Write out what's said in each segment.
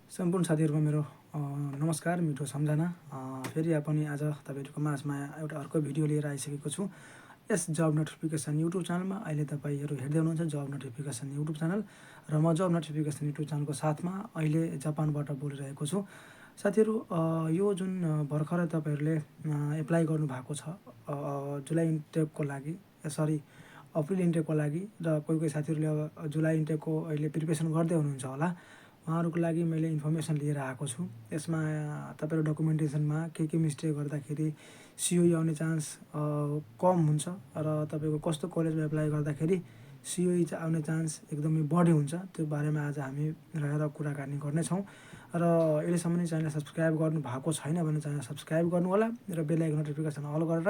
सम्पूर्ण साथीहरुमा मेरो नमस्कार, मिठो सम्झना। फेरि पनि आज तपाईहरुको माझमा एउटा अर्को भिडियो लिएर आइसकेको छु। यस जब नोटिफिकेसन युट्युब च्यानलमा अहिले तपाईहरु हेर्दै हुनुहुन्छ जब नोटिफिकेसन युट्युब च्यानल र म जब नोटिफिकेसन युट्युब च्यानलको साथमा अहिले जापानबाट बोलिरहेको छु। साथीहरु, यो जुन भर्खरै तपाईहरुले एप्लाई गर्नु भएको छ जुलाई इन्टेकको लागि, अप्रिल इन्टेकको लागि, र कोही साथीहरुले अब जुलाई इन्टेकको अहिले प्रिपरेसन गर्दै हुनुहुन्छ होला। उहाँहरुको लागि मैले इन्फर्मेसन लिएर आएको छु। यसमा तपाईहरु डकुमेन्टेसनमा के मिस्टेक गर्दाखेरि सिओई आउने चान्स कम हुन्छ र तपाईको कस्तो कलेजमा एप्लाई गर्दाखेरि सिओई आउने चान्स एकदमै बढी हुन्छ, त्यो बारेमा आज हामी रहेर कुराकानी गर्नेछौँ। र अहिलेसम्म नै च्यानल सब्स्क्राइब गर्नु भएको छैन भने च्यानल सब्स्क्राइब गर्नु होला र बेल आइकन नोटिफिकेसन अल गरेर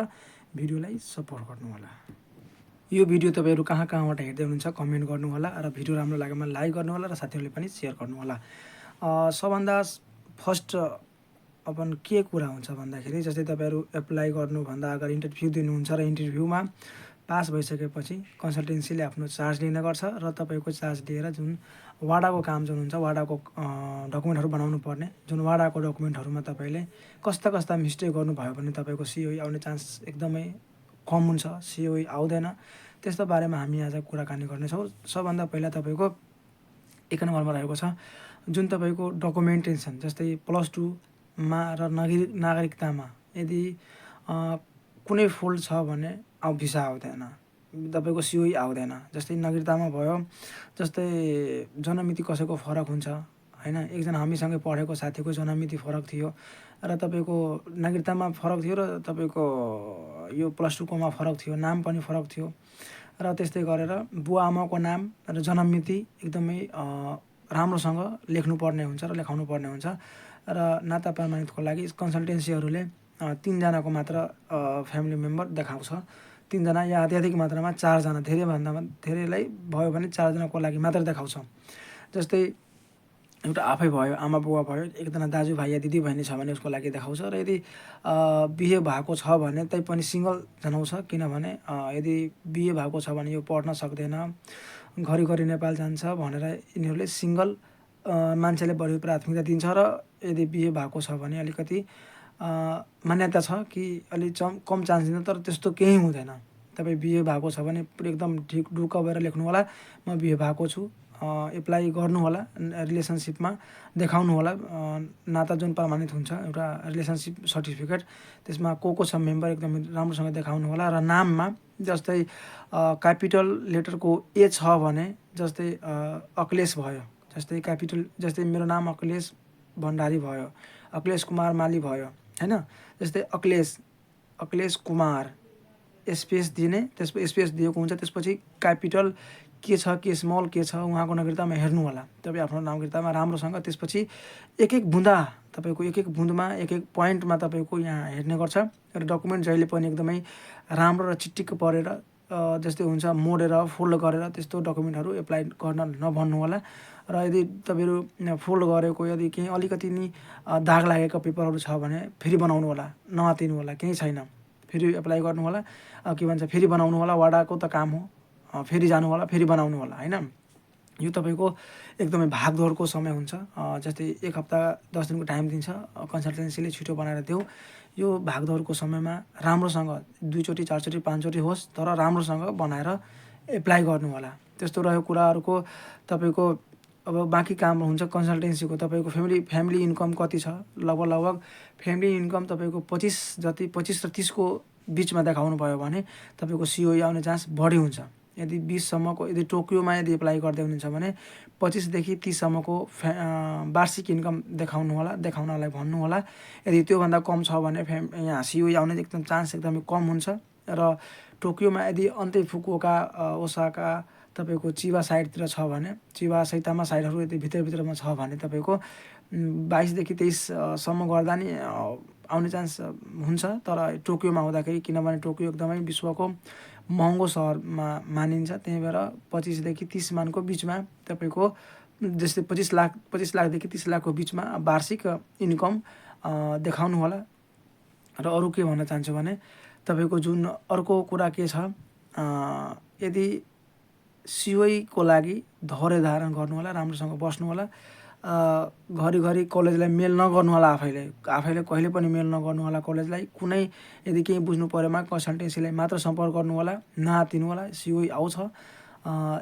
भिडियोलाई सपोर्ट गर्नु होला। यो भिडियो तपाईहरु कहाँबाट हेर्दै हुनुहुन्छ कमेन्ट गर्नु होला र भिडियो राम्रो लागेमा लाइक गर्नु होला र साथीहरुले पनि शेयर गर्नु होला। सबभन्दा फर्स्ट अपन के कुरा हुन्छ भन्दाखेरि जस्तै तपाईहरु एप्लाई गर्नुभन्दा अगाडि इन्टरभ्यु दिनुहुन्छ र इन्टरभ्युमा पास भइसकेपछि कन्सल्टेन्सीले आफ्नो चार्ज लिने गर्छ र तपाईको चार्ज लिएर जुन वाडाको काम जुन हुन्छ, वाडाको डकुमेन्टहरु बनाउनु पर्ने, जुन वाडाको डकुमेन्टहरुमा तपाईले कस्ता मिस्टेक गर्नुभयो भने तपाईको सिओई आउने चान्स एकदमै कम हुन्छ, सिओई आउँदैन, त्यस्तो बारेमा हामी आज कुराकानी गर्नेछौँ। सबभन्दा पहिला तपाईको एक नम्बरमा रहेको छ जुन तपाईको डकुमेन्टेसन, जस्तै +2 मा र नागरिकतामा यदि कुनै फोल्ड छ भने भिसा आउँदैन, तपाईको सिओई आउँदैन। जस्तै नागरिकतामा भयो, जस्तै जन्ममिति कसैको फरक हुन्छ हैन, एकजना हामीसँगै पढेको साथीको जन्ममिति फरक थियो र तपाईको नागरिकतामा फरक थियो र तपाईको यो +2 कोमा फरक थियो, नाम पनि फरक थियो र त्यस्तै गरेर बुवा आमाको नाम र जन्ममिति एकदमै राम्रोसँग लेख्नुपर्ने हुन्छ र लेखाउनु पर्ने हुन्छ र नाता प्रमाणितको लागि कन्सल्टेन्सीहरुले 3 जनाको मात्र फ्यामिली मेम्बर देखाउँछ। 3 जना या अत्याधिक मात्रामा 4 जना, धेरैलाई भयो भने 4 जनाको लागि मात्र देखाउँछ। जस्तै एउटा आफै भयो, आमा बुवा भयो, एकजना दाजुभाइ या दिदीबहिनी छ भने उसको लागि देखाउँछ र यदि बिहे भएको छ भने तै पनि सिंगल जनाउँछ, किनभने यदि बिहे भएको छ भने यो पढ्न सक्दैन, घरिघरि नेपाल जान्छ भनेर यिनीहरूले सिंगल मान्छेले बढी प्राथमिकता दिन्छ र यदि बिहे भएको छ भने अलिकति मान्यता छ कि अलि कम चान्स दिन्छ, तर त्यस्तो केही हुँदैन। तपाई बिहे भएको छ भने एकदम ढुक्क भएर लेख्नु होला, म बिहे भएको छु, एप्लाई गर्नु होला, रिलेसनशिपमा देखाउनु होला, नाता जुन प्रमाणित हुन्छ एउटा रिलेसनशिप सर्टिफिकेट, त्यसमा को छ मेम्बर एकदमै राम्रोसँग देखाउनु होला र नाममा जस्तै क्यापिटल लेटरको ए छ भने, जस्तै अखिलेश भयो, जस्तै क्यापिटल, जस्तै मेरो नाम अखिलेश भण्डारी भयो, अखिलेश कुमार माली भयो हैन, जस्तै अखिलेश कुमार स्पेस दिने, त्यसपछि स्पेस दिएको हुन्छ, त्यसपछि क्यापिटल के छ, के स्मल के छ उहाँको नागरिकतामा हेर्नु होला। तपाई आफ्नो नागरिकतामा राम्रोसँग त्यसपछि एक बुँदा तपाईको एक बुँदमा एक पोइन्टमा तपाईको यहाँ हेर्ने गर्छ र डकुमेन्ट जहिले पनि एकदमै राम्रो र चिटिक्क परेर जस्तै हुन्छ मोडेर फोल्ड गरेर त्यस्तो डकुमेन्टहरु एप्लाई गर्न नभन्नु होला। र यदि तपाईहरु फोल्ड गरेको यदि केही अलिकति नि दाग लागेको पेपरहरु छ भने फेरि बनाउनु होला, नआतिनु होला, केही छैन, फेरि एप्लाई गर्नु होला, के भन्छ फेरि बनाउनु होला, वाडाको त काम हो, फेरि जानु होला, फेरि बनाउनु होला हैन। यो तपाईको एकदमै भागदौडको समय हुन्छ। जस्तै 1 हप्ता 10 दिनको टाइम दिन्छ कन्सल्टेन्सीले, छिटो बनाएर देऊ। यो भागदौडको समयमा राम्रोसँग 2 चोटी 4 चोटी 5 चोटी होस्, तर राम्रोसँग बनाएर एप्लाई गर्नु होला। त्यस्तो रह्यो कुराहरुको। तपाईको अब बाँकी काम हुन्छ कन्सल्टेन्सीको, तपाईको फ्यामिली इन्कम कति छ, लगभग फ्यामिली इन्कम तपाईको 25 र 30 को बीचमा देखाउनु भयो भने तपाईको सिओई आउने चान्स बढी हुन्छ। यदि 20 सम्मको, यदि टोकियोमा यदि एप्लाई गर्दै हुनुहुन्छ भने 25 देखि 30 सम्मको वार्षिक इन्कम देखाउनु होला, देखाउनलाई भन्नु होला। यदि त्यो भन्दा कम छ भने यहाँ सिओई आउने एकदम चान्स एकदमै कम हुन्छ। र टोकियोमा यदि अन्तै फुकुओका, ओसाका, तपाईको चिबा साइडतिर छ भने, चिबा सैतामा साइडहरु यदि भित्रमा छ भने तपाईको 22 देखि 23 सम्म गर्दा नि आउने चान्स हुन्छ। तर टोकियोमा आउँदाखेरि, किनभने टोकियो एकदमै विश्वको महँगो सहरमा मानिन्छ, त्यही भएर 25 देखि 30 मानको बीचमा तपाईको जस्तै 25 लाखदेखि 30 लाखको बीचमा वार्षिक इन्कम देखाउनु होला। र अरु के भन्न चाहन्छु भने तपाईको जुन अर्को कुरा के छ, यदि सिओई को लागि धैर्य धारण गर्नु होला, राम्रोसँग बस्नु होला घरिघरि कलेजलाई मेल नगर्नु होला, आफैले कहिले पनि मेल नगर्नु होला कलेजलाई। कुनै यदि केही बुझ्नु परेमा कन्सल्टेन्सीलाई मात्र सम्पर्क गर्नु होला, नआत्तिनु होला, सिओई आउँछ।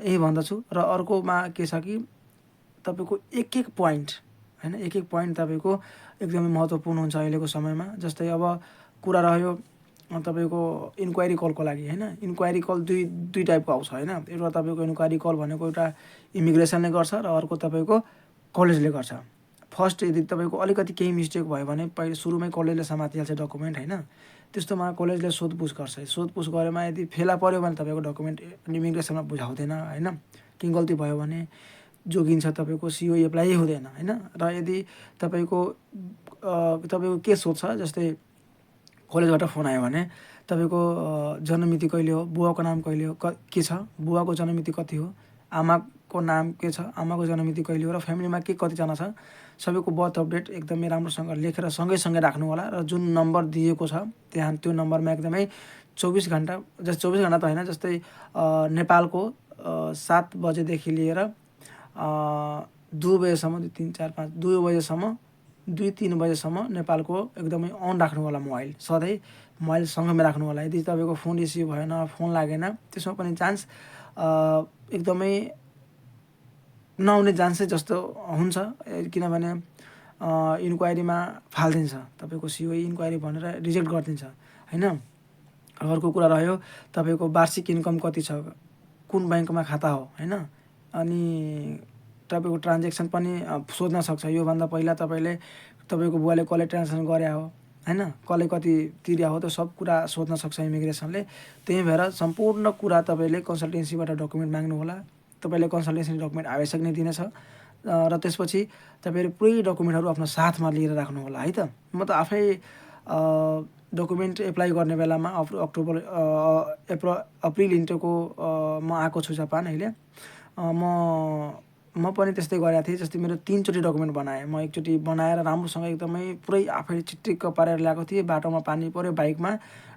यही भन्दछु। र अर्कोमा के छ कि तपाईँको एक पोइन्ट होइन, एक पोइन्ट तपाईँको एकदमै महत्त्वपूर्ण हुन्छ अहिलेको समयमा। जस्तै अब कुरा रह्यो तपाईँको इन्क्वायरी कलको लागि होइन। इन्क्वायरी कल दुई टाइपको आउँछ होइन। एउटा तपाईँको इन्क्वायरी कल भनेको एउटा इमिग्रेसनले गर्छ र अर्को तपाईँको कलेजले गर्छ। फर्स्ट यदि तपाईँको अलिकति केही मिस्टेक भयो भने पहिले सुरुमै कलेजले समातिहाल्छ डकुमेन्ट होइन। त्यस्तोमा कलेजले सोधपुछ गर्छ। सोधपुछ गरेमा यदि फेला पऱ्यो भने तपाईँको डकुमेन्ट इमिग्रेसनमा बुझाउँदैन होइन। केही गल्ती भयो भने जोगिन्छ, तपाईँको सिओई एप्लाई हुँदैन होइन। र यदि तपाईँको के सोध्छ, जस्तै कलेजबाट फोन आयो भने तपाईँको जन्ममिति कहिले हो, बुवाको नाम कहिले हो, के छ, बुवाको जन्ममिति कति हो, आमाको नाम के छ, आमाको जन्ममिति कहिले हो, र फ्यामिलीमा के कतिजना छ, सबैको बर्थ अपडेट एकदमै राम्रोसँग लेखेर सँगै राख्नु होला। र जुन नम्बर दिएको छ त्यहाँ त्यो नम्बरमा एकदमै 24 घन्टा, 24 घन्टा त होइन, जस्तै नेपालको 7 बजेदेखि लिएर 2 बजेसम्म, 2, 3, 4, 5, 2 बजेसम्म, 2-3 बजेसम्म नेपालको एकदमै अन राख्नु होला। मोबाइल सधैँ मोबाइल सँगैमा राख्नु होला। यदि तपाईँको फोन रिसिभ भएन, फोन लागेन, त्यसमा पनि चान्स एकदमै नआउने चान्सै जस्तो हुन्छ। किनभने इन्क्वायरीमा फालिदिन्छ, तपाईँको सिओई इन्क्वायरी भनेर रिजेक्ट गरिदिन्छ होइन। अर्को कुरा रह्यो तपाईँको वार्षिक इन्कम कति छ, कुन ब्याङ्कमा खाता हो होइन। अनि तपाईँको ट्रान्जेक्सन पनि सोध्न सक्छ। योभन्दा पहिला तपाईँको बुवाले कसले ट्रान्जेक्सन गरे हो होइन, कसले कति तिर्या हो, त्यो सब कुरा सोध्न सक्छ इमिग्रेसनले। त्यही भएर सम्पूर्ण कुरा तपाईँले कन्सल्टेन्सीबाट डकुमेन्ट माग्नु होला। तपाईँले कन्सल्टेन्सी डकुमेन्ट आवश्यक नै दिनेछ। र त्यसपछि तपाईँले पुरै डकुमेन्टहरू आफ्नो साथमा लिएर राख्नु होला है त। म त आफै डकुमेन्ट एप्लाई गर्ने बेलामा अप्रिल इन्टरको म आएको छु जापान अहिले। म पनि त्यस्तै गरेको थिएँ। जस्तै मेरो 3 चोटि डकुमेन्ट बनाएँ। म एकचोटि बनाएर राम्रोसँग एकदमै पुरै आफैले चिट्टिक्क पारेर ल्याएको थिएँ। बाटोमा पानी पऱ्यो, बाइकमा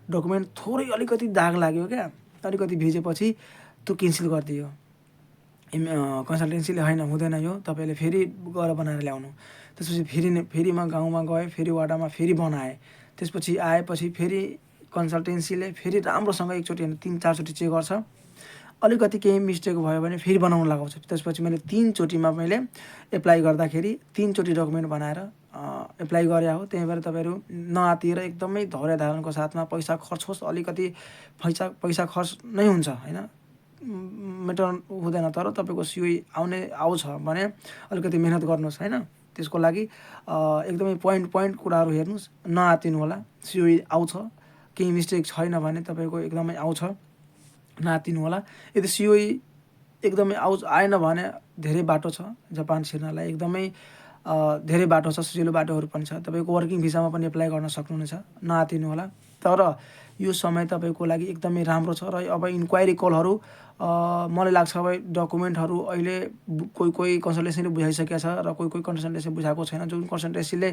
डकुमेन्ट थोरै अलिकति दाग लाग्यो क्या, अलिकति भिजेपछि त्यो क्यान्सल गरिदियो कन्सल्टेन्सीले। होइन, हुँदैन यो, तपाईँले फेरि गएर बनाएर ल्याउनु। त्यसपछि फेरि म गाउँमा गएँ, फेरि वडामा फेरि बनाएँ। त्यसपछि आएपछि फेरि कन्सल्टेन्सीले फेरि राम्रोसँग एकचोटि होइन 3-4 चोटि चेक गर्छ। अलिकति केही मिस्टेक भयो भने फेरि बनाउनु लगाउँछ। त्यसपछि मैले 3 चोटिमा मैले एप्लाई गर्दाखेरि 3 चोटि डकुमेन्ट बनाएर एप्लाई गरे हो। त्यही भएर तपाईँहरू नआत्तिएर एकदमै धैर्य धारणको साथमा पैसा खर्च होस्, अलिकति पैसा खर्च नै हुन्छ होइन, मेटर हुँदैन। तर तपाईँको सिओई आउँछ भने अलिकति मेहनत गर्नुहोस् होइन। त्यसको लागि एकदमै पोइन्ट कुराहरू हेर्नुहोस्, नआत्तिनु होला। सिओई आउँछ, केही मिस्टेक छैन भने तपाईँको एकदमै आउँछ, नआत्तिनु होला। यदि सिओई एकदमै आएन भने धेरै बाटो छ जापान छिर्नलाई, एकदमै धेरै बाटो छ, सजिलो बाटोहरू पनि छ। तपाईँको वर्किङ भिसामा पनि एप्लाई गर्न सक्नुहुनेछ, नआत्तिनु होला। तर यो समय तपाईँको लागि एकदमै राम्रो छ। र अब इन्क्वायरी कलहरू मलाई लाग्छ अब डकुमेन्टहरू अहिले कोही कन्सल्टेन्सीले बुझाइसकेको छ र कोही कन्सल्टेन्सीले बुझाएको छैन। जुन कन्सल्टेन्सीले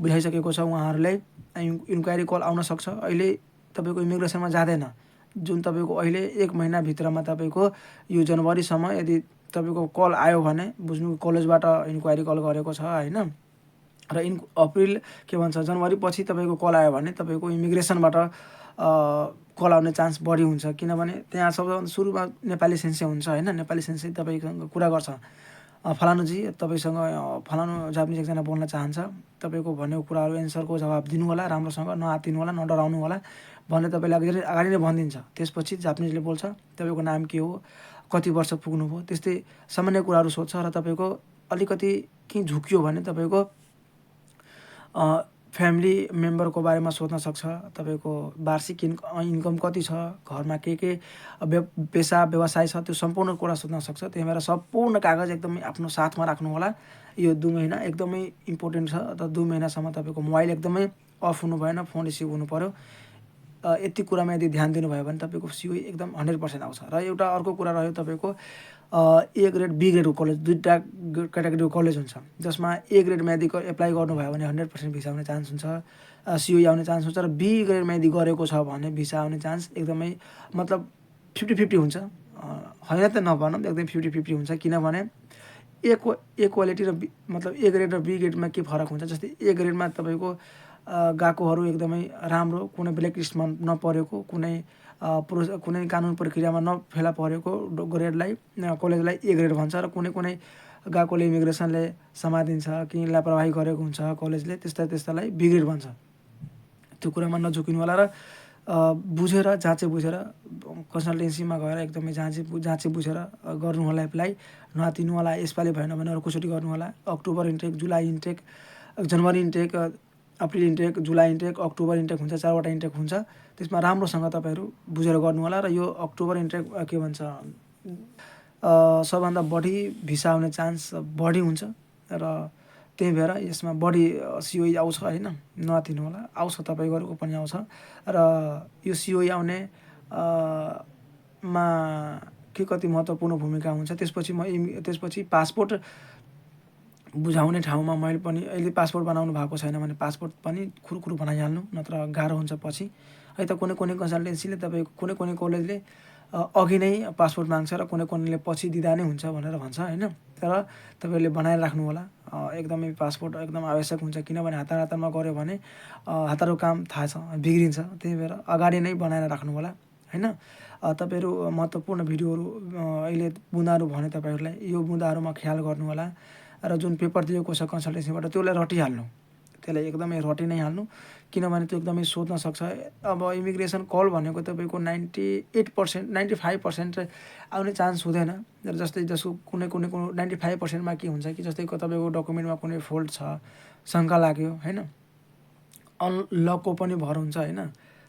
बुझाइसकेको छ उहाँहरूलाई इन्क्वायरी कल आउन सक्छ। अहिले तपाईँको इमिग्रेसनमा जाँदैन। जुन तपाईँको अहिले 1 महिनाभित्रमा तपाईँको यो जनवरीसम्म यदि तपाईँको कल आयो भने बुझ्नु कलेजबाट इन्क्वायरी कल गरेको छ होइन। र अप्रिल जनवरी पछि तपाईँको कल आयो भने तपाईँको इमिग्रेसनबाट कल आउने चान्स बढी हुन्छ। किनभने त्यहाँ सबैभन्दा सुरुमा नेपाली सेन्से हुन्छ होइन। नेपाली सेन्से तपाईँसँग कुरा गर्छ, फलानुजी तपाईँसँग फलानु जापानिज एकजना बोल्न चाहन्छ, तपाईँको भनेको कुराहरू एन्सरको जवाब दिनु होला, राम्रोसँग नआत्तिनु होला, नडराउनु होला भने तपाईँले अगाडि नै भनिदिन्छ। त्यसपछि जापानिजले बोल्छ तपाईँको नाम के हो, कति वर्ष पुग्नुभयो, त्यस्तै सामान्य कुराहरू सोध्छ। र तपाईँको अलिकति केही झुक्यो भने तपाईँको फ्यामिली मेम्बरको बारेमा सोध्न सक्छ। तपाईँको वार्षिक इन्कम कति छ, घरमा के पेसा व्यवसाय छ, त्यो सम्पूर्ण कुरा सोध्न सक्छ। त्यही भएर सम्पूर्ण कागज एकदमै आफ्नो साथमा राख्नु होला। यो 2 महिना एकदमै इम्पोर्टेन्ट छ। र 2 महिनासम्म तपाईँको मोबाइल एकदमै अफ हुनु भएन, फोन रिसिभ हुनु पऱ्यो। यति कुरामा यदि ध्यान दिनुभयो भने तपाईँको सिओई एकदम 100% आउँछ। र एउटा अर्को कुरा रह्यो तपाईँको ए ग्रेड बी ग्रेडको कलेज, 2टा क्याटेगोरीको कलेज हुन्छ। जसमा ए ग्रेडमा यदि एप्लाई गर्नुभयो भने 100% भिसा आउने चान्स हुन्छ, सिओई आउने चान्स हुन्छ। र बी ग्रेडमा यदि गरेको छ भने भिसा आउने चान्स एकदमै मतलब 50-50 हुन्छ। होइन त नभनौँ, एकदमै 50-50 हुन्छ। किनभने ए क्वालिटी र मतलब ए ग्रेड र बी ग्रेडमा के फरक हुन्छ। जस्तै ए ग्रेडमा तपाईँको गएकोहरू एकदमै राम्रो, कुनै ब्ल्याक लिस्टमा नपरेको, कुनै कानुन प्रक्रियामा नफेला परेको ग्रेडलाई कलेजलाई ए ग्रेड भन्छ र कुनै गएकोले इमिग्रेसनले समातिदिन्छ कि लापरवाही गरेको हुन्छ कलेजले, त्यस्तालाई बी ग्रेड भन्छ। त्यो कुरामा नझुकिनु होला र बुझेर जाँचे बुझेर कन्सल्टेन्सीमा गएर एकदमै जाँचे बुझेर गर्नु होला। एप्लाई नआत्तिनु होला। यसपालि भएन भने अर्कोचोटि गर्नु होला। अक्टोबर इन्टेक, जुलाई इन्टेक, जनवरी इन्टेक, अप्रिल इन्टेक, जुलाई इन्टेक, अक्टोबर इन्टेक हुन्छ, 4वटा इन्टेक हुन्छ। त्यसमा राम्रोसँग तपाईँहरू बुझेर गर्नु होला। र यो अक्टोबर इन्टेक के भन्छ सबभन्दा बढी भिसा आउने चान्स बढी हुन्छ र त्यही भएर यसमा बढी सिओई आउँछ होइन, नआत्तिनु होला। आउँछ तपाईँहरूको पनि आउँछ र यो सिओई आउने मा के कति महत्त्वपूर्ण भूमिका हुन्छ। त्यसपछि पासपोर्ट बुझाउने ठाउँमा मैले पनि अहिले पासपोर्ट बनाउनु भएको छैन भने पासपोर्ट पनि खुरखुरु बनाइहाल्नु, नत्र गाह्रो हुन्छ पछि है त। कुनै कन्सल्टेन्सीले तपाईँको कुनै कलेजले अघि नै पासपोर्ट माग्छ र कुनैले पछि दिँदा नै हुन्छ भनेर भन्छ होइन। तर तपाईँहरूले बनाएर राख्नु होला। एकदमै पासपोर्ट एकदम आवश्यक हुन्छ, किनभने हतारमा गऱ्यो भने हतारको काम थाहा छ बिग्रिन्छ। त्यही भएर अगाडि नै बनाएर राख्नु होला होइन। तपाईँहरू महत्त्वपूर्ण भिडियोहरू अहिले बुँदाहरू भने तपाईँहरूलाई यो बुँदाहरूमा ख्याल गर्नु होला र जुन पेपर दिएको छ कन्सल्टेन्सीबाट त्यसलाई रटिहाल्नु, त्यसलाई एकदमै रटि नै हाल्नु, किनभने त्यो एकदमै सोध्न सक्छ। अब इमिग्रेसन कल भनेको तपाईँको 98%, 95% आउने चान्स हुँदैन। र जसको कुनै 95%मा के हुन्छ कि जस्तै तपाईँको डकुमेन्टमा कुनै फोल्ट छ, शङ्का लाग्यो होइन, अनलकको पनि भर हुन्छ होइन,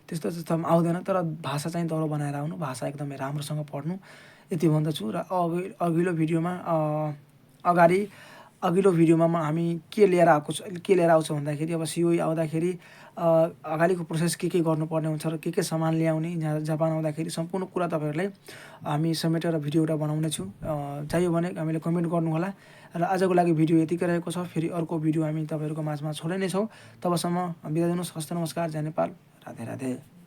त्यस्तोमा आउँदैन। तर भाषा चाहिँ दह्रो बनाएर आउनु, भाषा एकदमै राम्रोसँग पढ्नु, यति भन्दछु। र अघिल्लो भिडियोमा हामी के लिएर आउँछ भन्दाखेरि अब सिओई आउँदाखेरि अगाडिको प्रोसेस के गर्नुपर्ने हुन्छ र के सामान ल्याउने जापान आउँदाखेरि सम्पूर्ण कुरा तपाईँहरूलाई हामी समेटेर भिडियो एउटा बनाउने छु। चाहियो भने हामीले कमेन्ट गर्नु होला। र आजको लागि भिडियो यतिकै रहेको छ। फेरि अर्को भिडियो हामी तपाईँहरूको माझमा छोड्ने नै छौँ। तबसम्म बिदा दिनुहोस्। हस्त नमस्कार। जय नेपाल। राधे राधे।